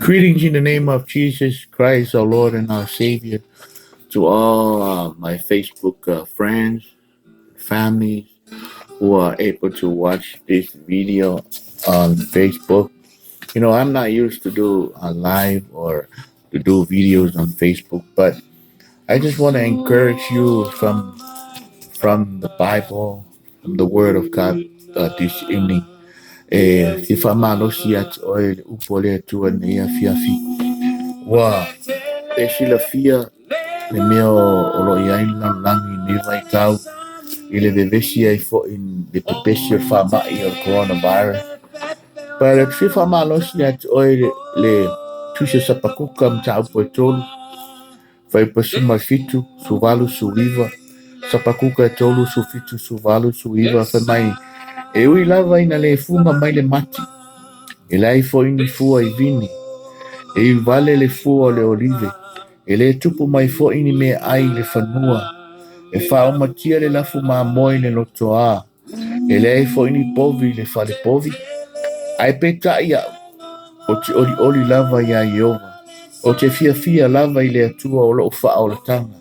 Greetings in the name of Jesus Christ, our Lord and our Savior, to all my Facebook friends, families who are able to watch this video on Facebook. You know, I'm not used to do a live or to do videos on Facebook, but I just want to encourage you from the Bible, from the Word of God this evening. E fia faamalosi ia te oe le upu a le Atua i lenei afiafi. Ua e silafia le mea o lo o i ai le lalolagi i lenei vaitau i le vevesi ai foi le pepesi o le faamai o le coronavirus. But e fia faamalosi ia te oe le Tusi o Sapakuka mataupu e 3, fuaiupu 17, 18, 19, Sapakuka e 3, 17, 18, 19, fai mai, e ui lava ina le fuga mai le mati, e leai foi ni fua i vine, e iuvale le fua o le olive, e le tupu mai foi ni meaai i le fanua, e faaomatia le lafu mamoe i le lotoā, e leai foi ni povi i le fale povi, ae peitai au, ou te olioli lava iā Ieova, ou te fiafia lava i le Atua o lou faaolataga.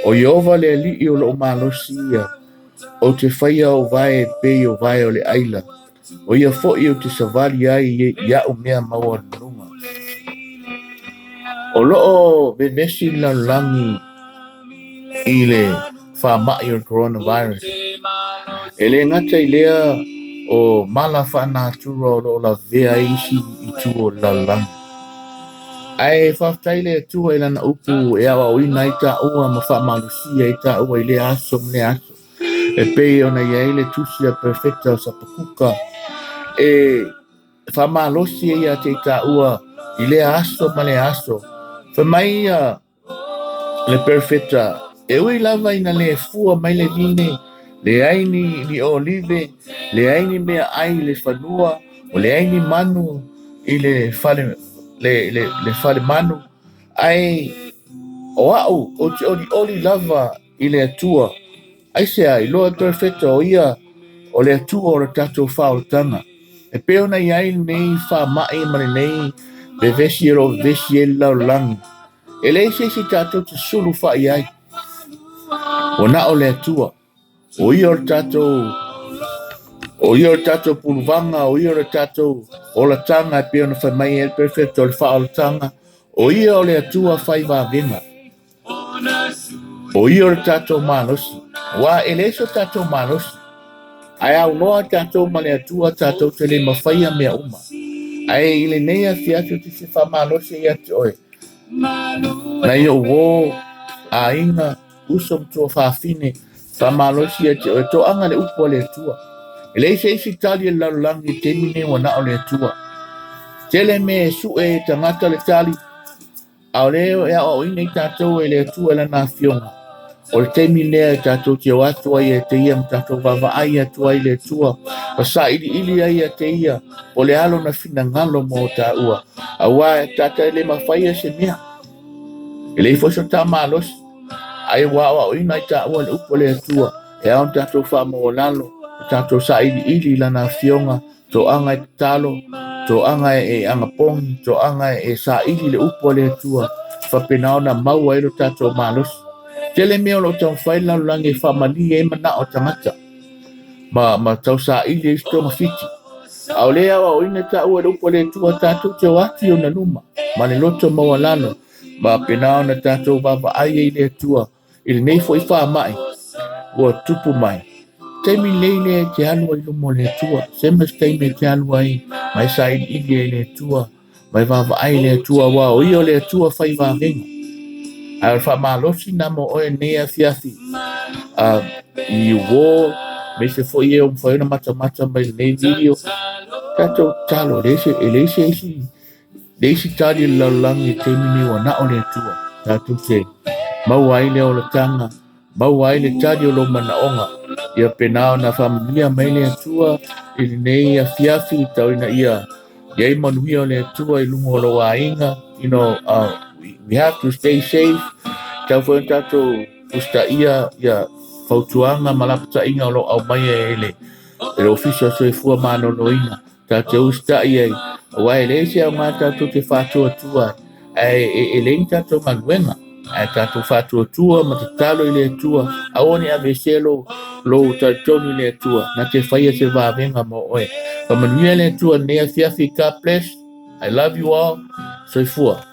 O Ieova le Alii o lou malosi ia, ou te faia ou vae e pei o vae o le aila, o ia foi ou te savali ai i aʻu mea maualuluga. O loo vevesi le lalolagi i le faamai o le coronavirus. E le gata i lea o mala faanatura o loo lavea ai isi itu o le lalolagi. Ae faafetai le Atua i lana upu e aoaoina ai taua ma faamalosia ai taua i lea aso ma lea aso. E pei ona i ai le tusi a Perofeta o Sapakuka e faamalosi ai ia te i taua i lea aso ma lea aso. Fai mai ia le Perofeta, e ui lava ina le fua mai le vine, leai ni olive, leai ni meaai i le fanua, o leai ni manu i le fale, le fale manu, ae o au ou te olioli lava i le Atua. Aisea, iloa e Perofeta o ia o le Atua o le tatou faaolataga. E pei ona i ai lenei faamai ma lenei vevesi o lo o vevesi ai le lalolagi, e leai se isi tatou te sulu fai ai. Ua na o le Atua. O ia o le tatou o ia o le tatou puluvaga, o ia o le tatou olataga e pei ona fai mai ai le Perofeta o le faaolataga, o ia o le Atua fai vavega. O ia o le tatou malosi, aua e leai so tatou malosi. Ae aunoa tatou ma le Atua tatou te le mafaia mea uma. Ae i lenei afiafi ou te fia faamalosi ai ia te oe, nai ou uo, aiga, uso ma tuafafine, faamalosi ia te oe, toaga le upu a le Atua. E leai se isi tali a le lalolagi i le taimi lenei ua na o le Atua. Tele mea e sue e tagata le tali, A o lea e aoaoina i tatou e le Atua i Lana Afioga. O le taimi lea e tatou te o atu ai ia te Ia ma tatou vaavaai atu ai i le Atua, ma sailiili ai ia te Ia, po o le a Lona finagalo mo taua, aua e tatou le mafaia se mea. E leai foi so ta malosi, ae ua aoaoina i taua le upu a le Atua, e ao ona tatou faamaualalo, ma tatou sailiili i Lana Afioga, Toaga e tatalo, toaga e agapogi, toaga e saili le upu a le Atua, faapena ona maua ai lo tatou malosi. Tele mea o lo o taumafai le lalolagi e faamalie ai manao o tagata ma tausaili ai se togafiti. A o lea e aoaoina taua e le upu a le Atua, tatou te o atu i ona luma ma le loto maualalo, ma faapena ona tatou vaavaai ai i le Atua i lenei foi faamai ua tupu mai. Taimi lenei lea e te alu ai i luma o le Atua, same as taimi e te alu ai ma e sailiili ai i le Atua, ma e vaavaai i le Atua, aua o ia o le Atua fai vavega. Ae o le faamalosi na mo oe lenei afiafi, i uō, aemaise foi e ua mafai ona matamata mai i lenei video, tatou tatalo, e leai se isi Le isi tali o le lalolagi i le taimi nei ua na o le Atua, tatou te maua ai le olataga, maua ai le tali o lou manaoga, ia pena ona faamanuia mai le Atua i lenei afiafi tau ina ia i ai manuia o le Atua i luga o lou aiga. You know, we have to stay safe. Tau foi ona tatou usitaia ia fautuaga ma lapataiga o lo o aumaia e le Ofisa o Soifua Maloloina. Tatou te usitai ai Aua e leai se aoga tatou te faatuatua ai, ae e leai ni tatou galuega. Ae tatou faatuatua ma tatalo i le Atua, aua ne i aveesea lou, lou talitonu i le Atua, na te faia se vavega mo oe. Faamanuia le Atua i lenei afiafi. God bless. I love you all. Soifua.